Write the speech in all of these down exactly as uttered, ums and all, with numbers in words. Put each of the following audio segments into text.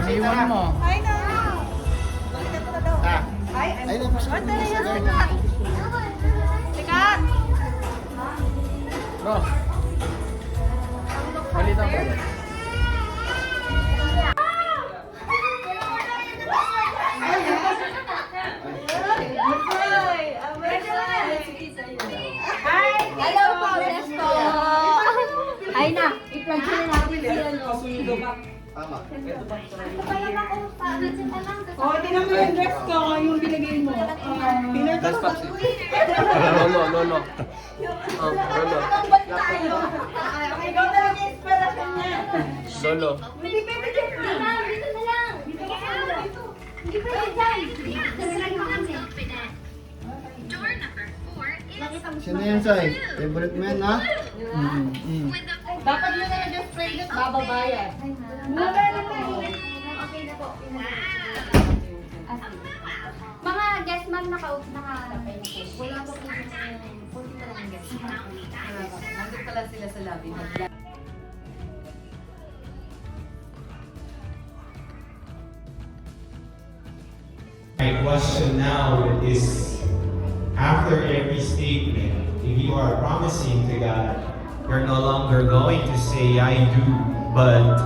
Iwan mo. Ay, na. Ah. Ay, ay, na, ay, na, ay, na. Sikat. Bro. Balita ko. Hello po, bless po. Ay na, i-plug na natin si ano. Tama. O, tinan mo yung dress ko, yung binigay mo. Dress up si Lolo, Lolo. O, Lolo. Ikaw talaga yung inspirasyon niya. Lolo. Hindi pwede dyan. Dito na lang. Dito ka sa dito. Hindi pwede dyan. Sino yan, Sai? Favorite mo yan, ha? Mm, mm. Dapat mo na lang just spray it, bababa yan. Mura lang yan. Mga guest, ma'am, naka-, naka-, wala pa po yung, konti pa lang guest. Nandun pala sila sa lobby. My question now is, after every statement, if you are promising to God, you're no longer going to say, "I do," but,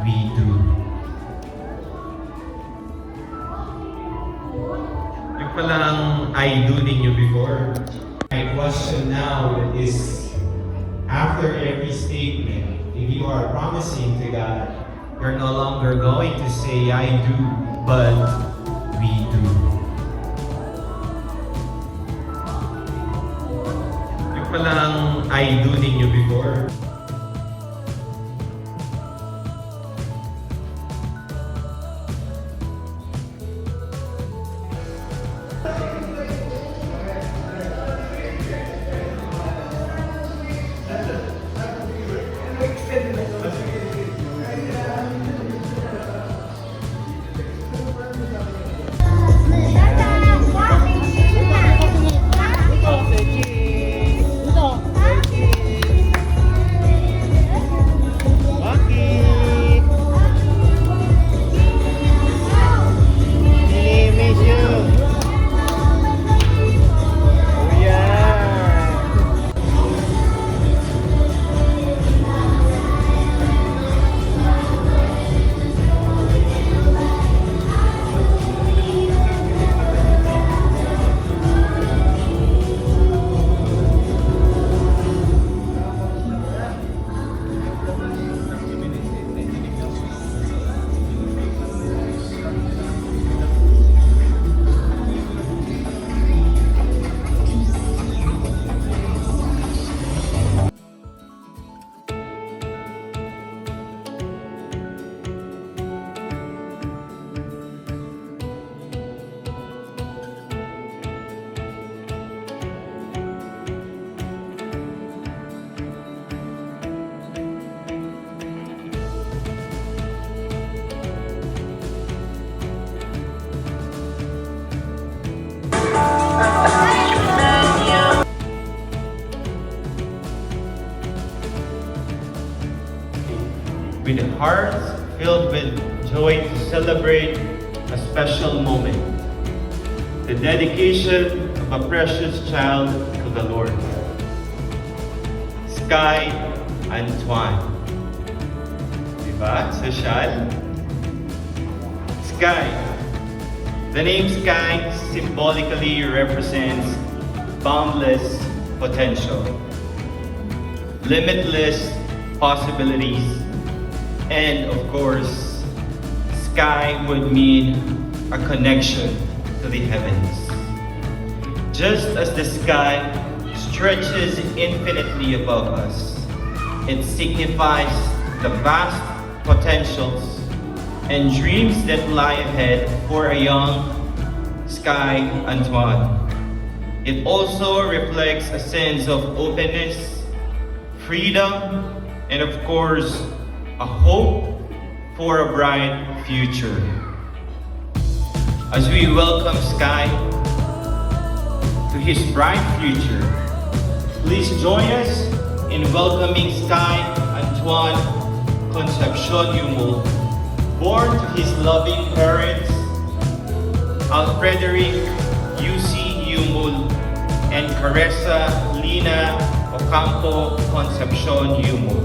"We do." Yung palang "I do" ninyo before. My question now is, after every statement, if you are promising to God, you're no longer going to say, "I do," but, "We do." Yung palang "I do" ninyo before. With hearts filled with joy to celebrate a special moment, the dedication of a precious child to the Lord. Sky Antoine. Diba? Sosyal. Sky. The name Sky symbolically represents boundless potential, limitless possibilities, and of course, sky would mean a connection to the heavens. Just as the sky stretches infinitely above us, it signifies the vast potentials and dreams that lie ahead for a young Sky Antoine. It also reflects a sense of openness, freedom, and of course, a hope for a bright future. As we welcome Sky to his bright future, please join us in welcoming Sky Antoine Concepcion Yumul, Born to his loving parents, Al Frederick U C Yumul and Caressa Lina Ocampo Concepcion Yumul.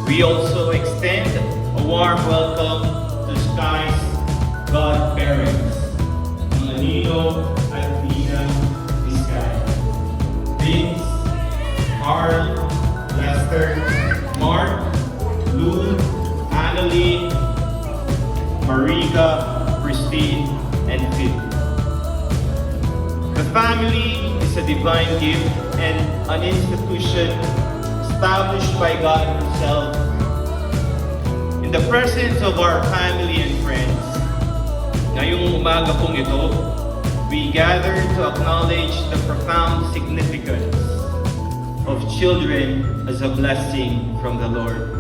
We also extend a warm welcome to Sky's godparents, Manino at Lina Vizcaya, Vince, Carl, Lester, Mark, Lou, Annalie, Marika, Christine, and Phil. The family is a divine gift and an institution established by God Himself. In the presence of our family and friends, ngayong umaga pong ito, we gather to acknowledge the profound significance of children as a blessing from the Lord.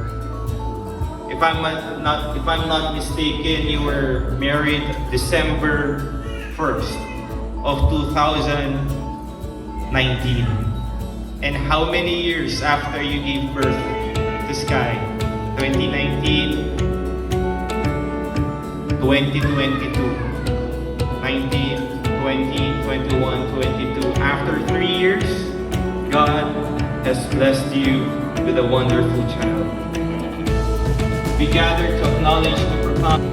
If I'm not, if I'm not mistaken, you were married December first of two thousand nineteen. And how many years after you gave birth to Sky? Twenty nineteen, twenty twenty-two, nineteen, twenty, twenty-one, twenty-two. After three years, God has blessed you with a wonderful child. We gather to acknowledge the profound